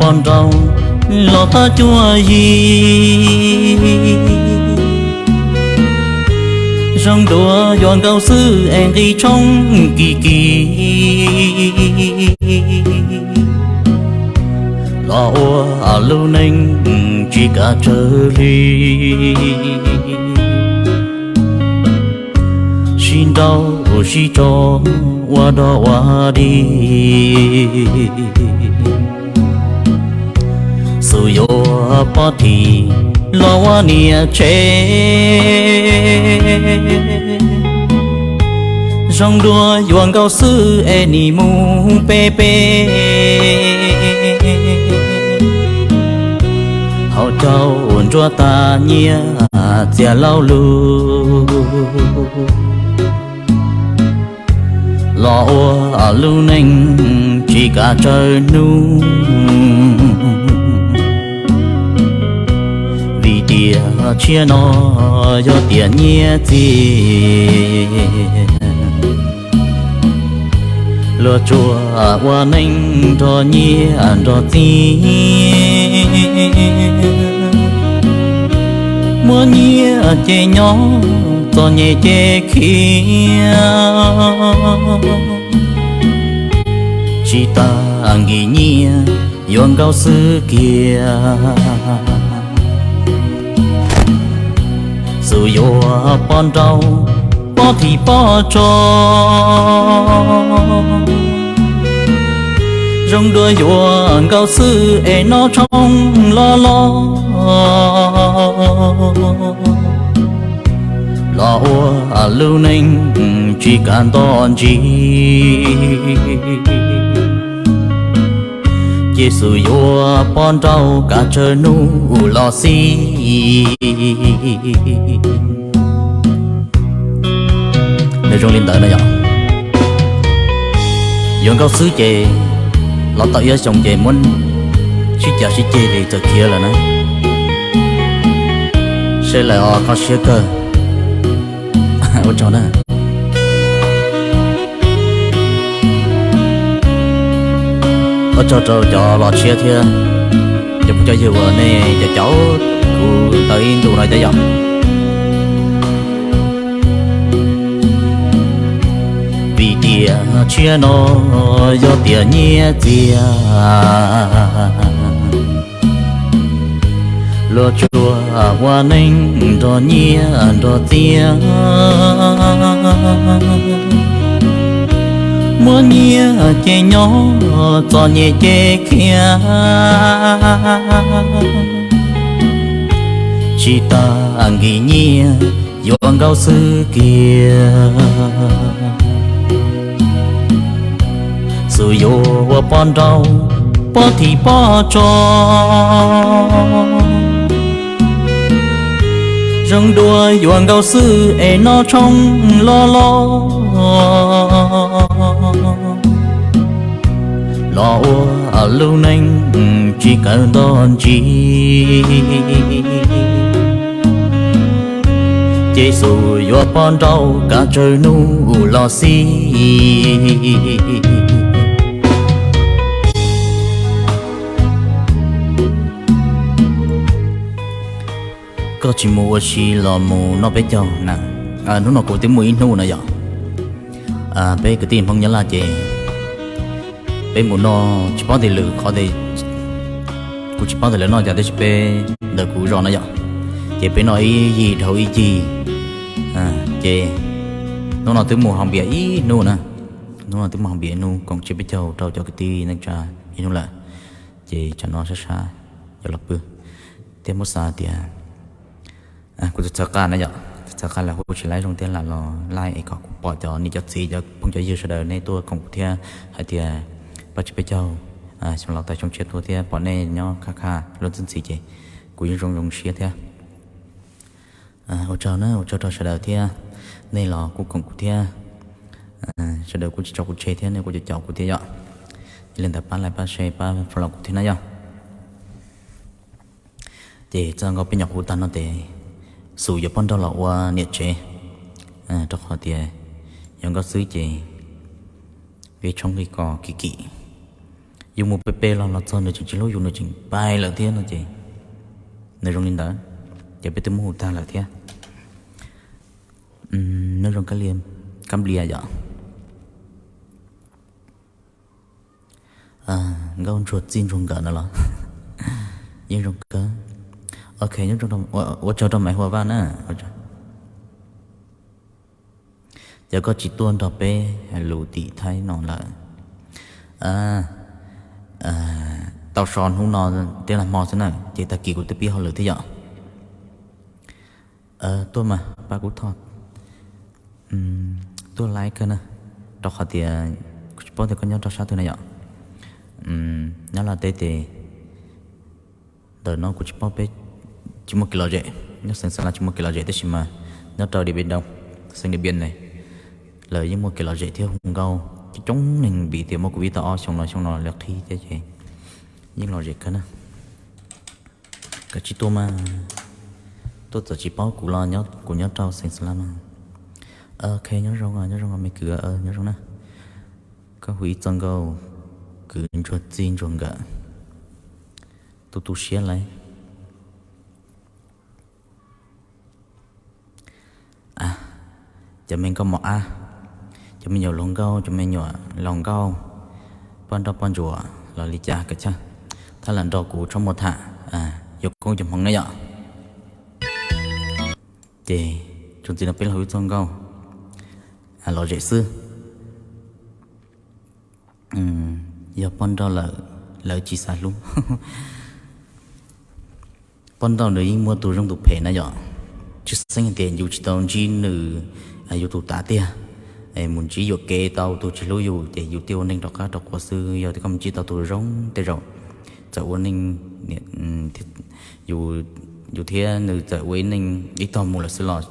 poj nrauj los qab cuab yig. Zoo dua yuav nkauj xwb es nqi tshoob kim kim, los ua lub neej tsis kav tsawg li. Sib nrauj sib tso ua dog ua dig, xub yuav pov thim los ua niam tsev. Zoo dua yuav nkauj xwb es nim mus peb peb, hauv caug nruab tas nyiaj txias laub lug, los ua lub neej tsis kav tsawg hnub. Vim tias tshiab no yog tiam nyiaj txiag, luag tsuas ua neej nrog nyiaj nrog txiag. Muab nyiaj ces nyob, txom nyem ces khiav, tsis tas nkim nyiaj yuav nkauj xwb kiag. Xub yuav poj nrauj, pov thim poj tso, zoo dua yuav nkauj xwb es noj tshoob loj loj, los ua lub neej tsis kav ntoj ntsis. Ces xub yuav poj nrauj kav tsawg hnub los xij. Nws zoo li ntawd no yog yuav nkauj xwb ces los tau ib xyoos ces muab sib cav sib ceg ces txawm khiav lawm na. Seb lawm os, kho siab kawg. Ua tsaug na. Ua tsaug rau cov los tshiab thiab cov phooj cov ywg uas nej cov caum kuv tau ib ntus no thiab yom. Vim tias tshiab no yog tiam nyiaj txiag, luag tsuas ua neej nrog nyiaj nrog txiag. Muab nyiaj ces nyob, txom nyem ces khiav, tsis tas nkim nyiaj yuav nkauj xwb kiag. Xub yuav ua poj nrauj, pov thim poj tso, zoo dua yuav nkauj xwb es noj tshoob loj loj, los ua lub neej tsis kav ntoj ntsis. Ces xub yuav poj nrauj kav tsawg hnub los xij. Koj tsis mus ua si los mus noj peb caug na. Hnub no kuv twb mus ib hnub na yom. Peb kwv tij Hmoob Nyab Laj ces peb mus noj tsis paub tias lwm qhov tias, kuv tsis paub tias lawv noj cas tab sis peb ntawm kuv zos na yom, ces peb noj ib yig dhau ib yig. Ces hnub no twb mus haus npias ib hnub na. Hnub no twb mus haus npias ib hnub koom tsiab peb caug rau cov kwv tij neej tsa ib hnub lawm. Ces tsam no sab sab yuav los pw thiab muab xav tias kuv txhawj txhawj qaj na yom, txhawj txhawj qaj los hu tsis laib zoo thiab lam los laij es kom kuv pom cov niam cov txiv cov phooj cov ywg sawv daws nej tuaj koom kuv thiab hais tias pab tsis peb caug xyoo laus tag xyoo tshiab tuaj thiab pom nej nyob khaj khaj lub txwj ntxhi ces kuv yeej zoo zoo siab thiab. Ua tsaug na, ua tsaug rau sawv daws thiab, nej los kuj koom kuv thiab. Sawv daws kuj tsis tso kuv tseg thiab nej kuj cov caum kuv thiab yom. Yog li ntawd pab laij pab share pab follow kuv thiab na yom. Ces txoj nkauj peb nyuam qhuav tag no ces xub yuav poj nrauj los ua niam tsev, rau qhov tias yuav nkauj xwb ces nqi tshoob nqi kos kim kim, yus mus peb peb los los txog nws tseem tsis hlub yus, nws tseem pais lawm thiab no ces nws zoo li ntawd, ces peb twb muab hu tag lawm thiab. Nyob zoo kab lia, kab lia yom. Nkauj ntsuag txij ntsuag nkawm no los yeej zoo kawg. Ok, ua tsaug rau Maiv Hua Vaj na. Ces koj tsis tuaj nrog peb hais lus tim Thaib no lawm. Tau so hnub no thiab los hmo xwb na, ces tag kis kuv twb pib hauj lwm thiab yom. Tuaj mas pab kuv thov tuaj laib kawg na, rau qhov tias kuv tsis paub tias koj nyob rau sab twg na yom. Nyob Los Tsuas ces ntawm no kuv tsis paub, peb tsis muaj kev lom zem, nyob xeev Xas Las tsis muaj kev lom zem, tab sis mas nyob rau Điện Biên Đông, xeev Điện Biên ne, lawv yeej muaj kev lom zem thiab hu nkauj coob coob neeg vim tias muaj covid tau ob xyoo no, xyoo no lawv qhib thiab ces yeej lom zem kawg na. Koj tsis tuaj mas, tuaj txawm tsis paub kuv los kuv nyob rau xeev Xas Las mas. Ok, nyob zoo, nyob zoo me kwv, nyob zoo na. Koj hu ib txoj nkauj kwv ntsuag txij ntsuag nkawm, tu tu siab lauj. Cov me nkauj mos ab, cov me nyuam hluas nkauj, cov me nyuam laus nkauj, poj nrauj poj ntsuam los li cas kav tsij thab lam nrog kuv txhob muaj tham, yuav koob yuav hmoov na yom. Ces txuas ntxiv no peb los hu ib txoj nkauj lom zem xwb. Yog poj nrauj lawm, lawv tsis xav hlub. Poj nrauj nws yeej muaj tus zoo tus phem na yom. Tshwj xeeb tias yus tsis tau ntsib nws, yus tus tav tiag, mus ntsib yuam kev tau tus tsis hlub yus ces yus thiaj ua neeg rov qab rov quav xwb. Yog tias koj mus ntsib tau tus zoo tej zaum txawm ua neej, yus thiab nws txawm ua ib neeg ib tog mus lawm xwb los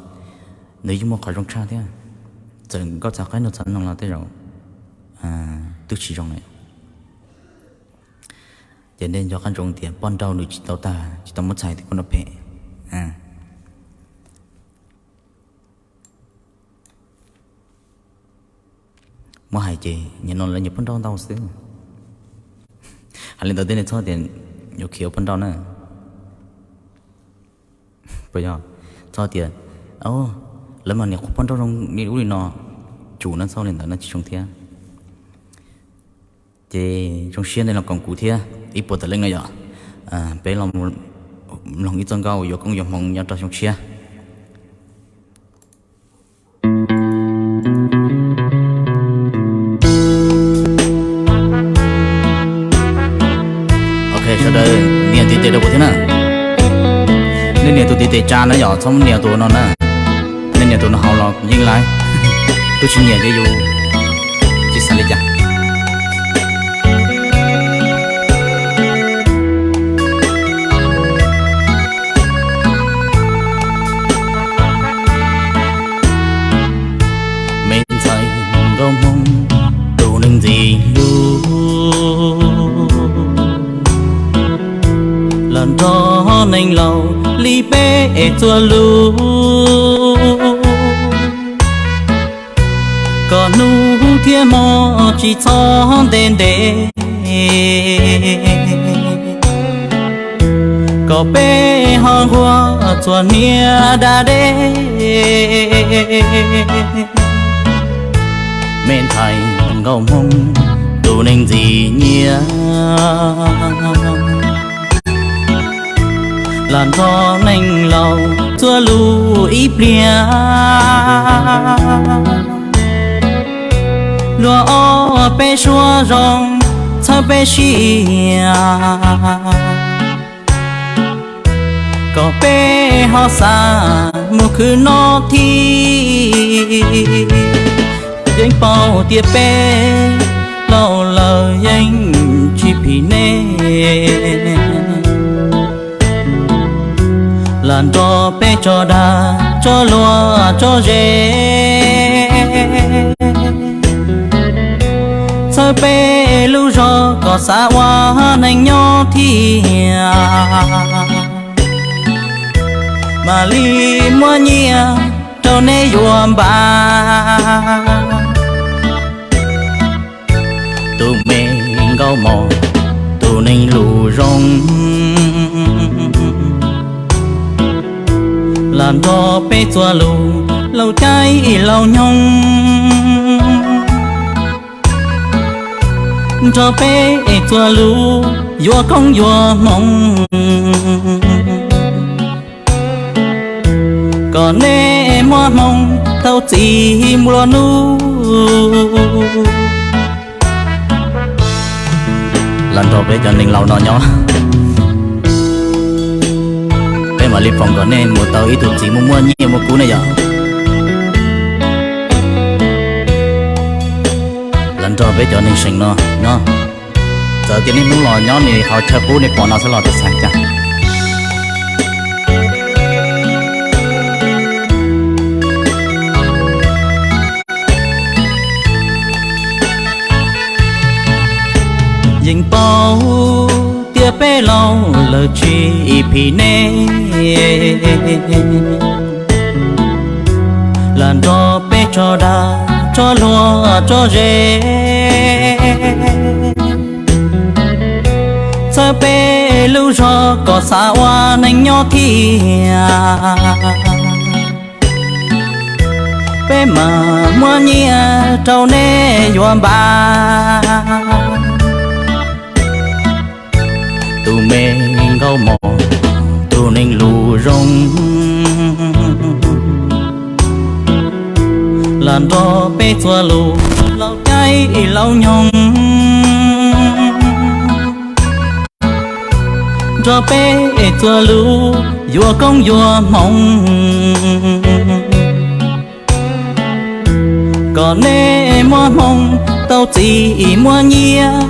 nws yeej muaj qhov zoo tshaj thiab. Txawm nkauj txav qaib nraug txav noog los tej zaum twb tsis zoo na. Ces nej nco qab ntsoov tias poj nrauj nws tsis tau tag, tsis tau muab txhais tias poj nrauj phem. Muab hais ces nim no lawv nyiam poj nrauj ntau xwb. Hais li ntawd thiab nej txhob tias yuav khiav ua poj nrauj na. Puas yog? Txhob tias lawv mas niam qhuav poj nrauj zoo li ub li no, tsum na, txhob li ntawd no tsis zoo thiab. Ces zoo siab nej los koom kuv thiab ib puas tawm leej no yom. Peb los mloog ib txoj nkauj yuav koob yuav hmoov nyob rau xyoo tshiab. Ok, sawv daws nias tiv tes rau kuv thiab na. Nej nias tus tiv tes tsa na yom, txhob nias tus no na. Nej nias tus no hauv los yeej laib, twb tsis nias ces yus tsis xav li cas. Me ntxhais nkauj hmoob, tus neeg ntxim hlub, los nrog neeg laus li peb txhua lub, kom hnub thiab hmo tsis txhob ntev ntev, kom peb ho nquag txhua hnub da dej. Me ntxhais nkauj hmoob, tus neeg ntxim nyiam, los nrog neeg laus txhua lub ib pliag, luag ob peb suab zoo txhawb peb sij, kom peb ho xav mus khwv noj thiab. Yeej paub tias peb laus lawm yeej tsis phim nej, los nrog peb tso dag tso luag tso ze, txhawb peb lub zog kom xav ua neeg nyob thiab, mam li muab nyiaj rau nej yuav npam. Tus me nkauj mos, zoo, lam nrog peb txuas lus laus caij laus nyoog, nrog peb txuas lus yuav koob yuav hmoov, kom nej muaj hmoo tau txiv muaj nub. Los nrog peb cov neeg laus no nyob, peb mam li foom kom nej mus tau ib tug txiv muaj muaj nyiaj muaj kub ne yom. Los nrog peb cov neeg seem no nyob, txawm tias niaj hnub los nyob nws hauv chaw qub nej pom no xwb los txhais cas. Yeej paub tias peb laus lawm tsis phim nej, lam nrog peb tso dag tso luag tso ze, txhawb peb lub zog kom xav ua neej nyob thiab. Peb mam muab nyiaj rau nej yuav npaj, tus me nkauj mos, tus neeg lus zoo, lam nrog peb txuas lus laus caij laus nyoog, nrog peb txuas lus yuav koob yuav hmoov, kom nej muaj hmoo tau txiv muaj nyiaj.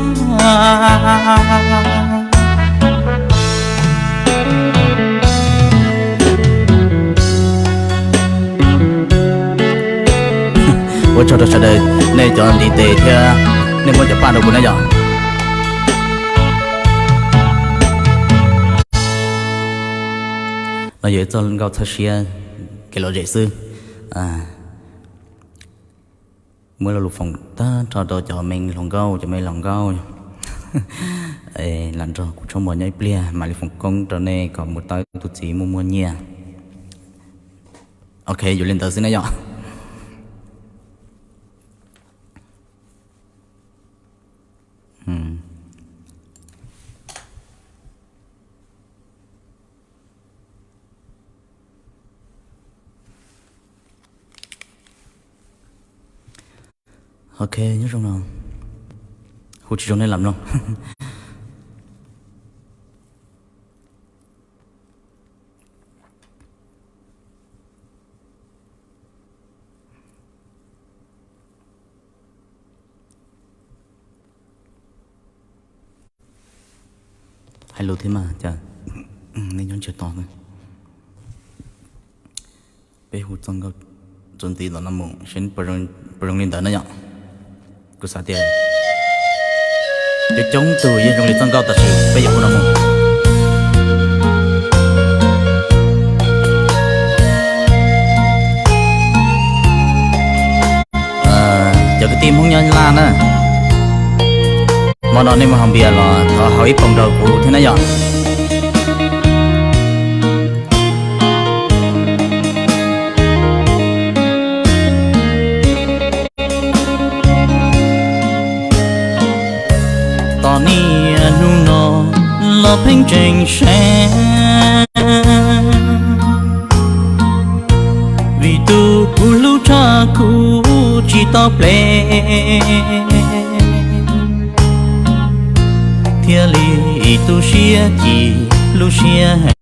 Ua tsaug rau sawv daws, nej cov ntiv tes thiab nej muab cov paj rau kuv na yom. No yog ib txoj nkauj txhawb siab kev lom zem xwb. Muab lo lus foom tag nrho rau cov me hluas nkauj, cov me hluas nkauj lam nrog kuv tshooj mos nyob ib pliag mam li foom koob rau nej kom mus tau tus txiv muaj muaj nyiaj. Ok, yuav li ntawd xwb na yom. Ok, nyob zoo no. Hu tsis zoo nej lam mloog. Hais lus thiab mas cas nej nyob ntsiag to. Peb hu txoj nkauj txuas ntxiv tom no mus seb puas zoo li ntawd na yom. Kuv xav tias coob coob tug yeej zoo li txoj nkauj tam sim peb yuav hu no mus. Cov kwv tij Hmoob nyob Nyab Laj na, hmo no nej mus haus npias los thov haus ib poom rau kuv thiab na yom. Tos niaj hnub no los pheej tseem seb, vim tus kuv hlub tshaj kuv tsis tau ples, thiaj li tu siab chim lub siab heev.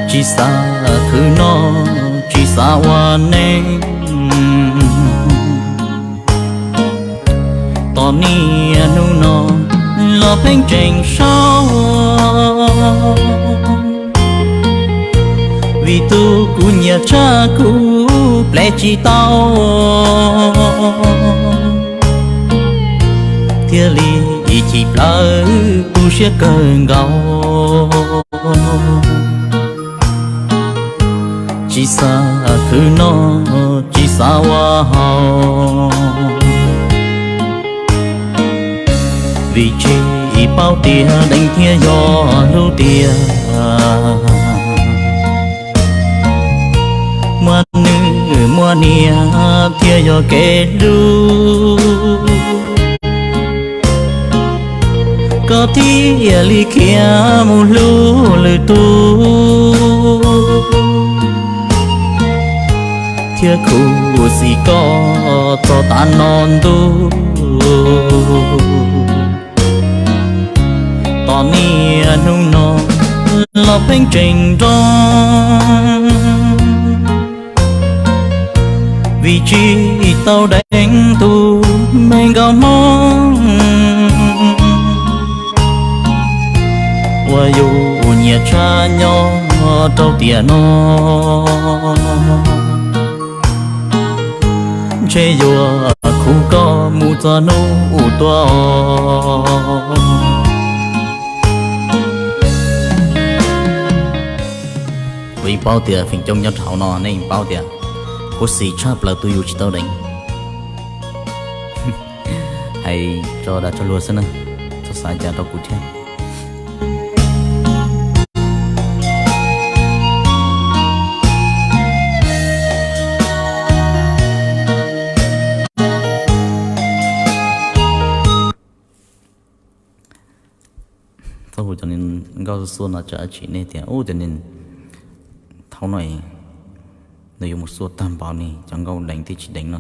Tsis xav khwv noj, tsis xav ua neej, tos niaj hnub no los pheej tseem sau, vim tus kuv nyiam tshaj kuv ples tsis tau, thiaj li chim plawv tu siab kawg nkaus. Tsis xav khwv noj, tsis xav ua haus, Vim tsis paub tias deev thiab yog hlub tiag, muaj nws muaj niam thiaj yog kev hlub. Koj thiaj li khiav mus hlub lwm tus, thiab khuv xim koj txog tav no ntuj. Tos niaj hnub no los pheej tseem nroo, vim tsis tau deev tus me nkauj Hmoob uas yus nyiam tshaj nyob rau tiam no. Ntshe yuav khuv koj mus txog hnub tuag. Kuv yeej paub tias feem coob nyob rau hauv no nej yeej paub tias khuv xim tshaj plaws tus yus tsis tau deev. Hais tso dag tso luag xwb na, txhob xav cas rau kuv thiab. Txhob hu cov nkauj xuaj no tsam tsis nej tias ub cov thaum no nws yuav mus xuaj tag npaum li cov nkauj deev thiab tsis deev no.